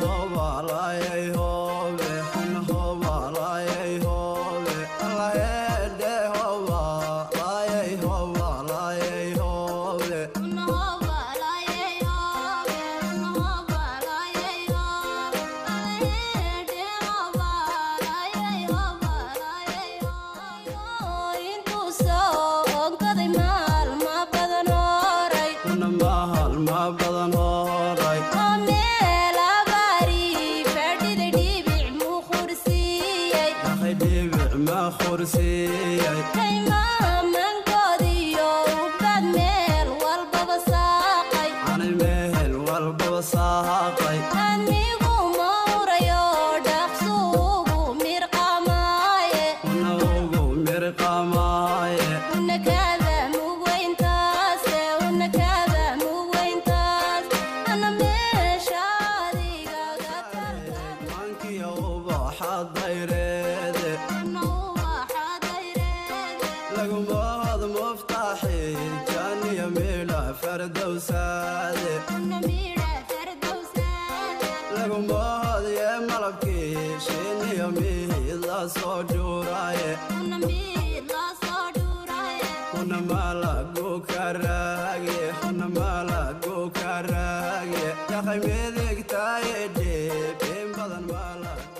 Hobalayay hoobe, una hobalayay hoobe, allaheedhe hobalayay hobalayay hoobe. Una maalma badan horay akhay dhibic ma khursiiyey. Anay mehel walbaba saaqay. Una ugu mirqamaaye. Maankiyo ubaxa dayreede lagumahad muftaaxi jaaniyo midha fardowsaade lagumahad yee malabkii shiiniyo mihid la soo dhuuraaye. Una malagu karaage, una malagu karaage, yaqay midigtaaye dhiib in badan malagu.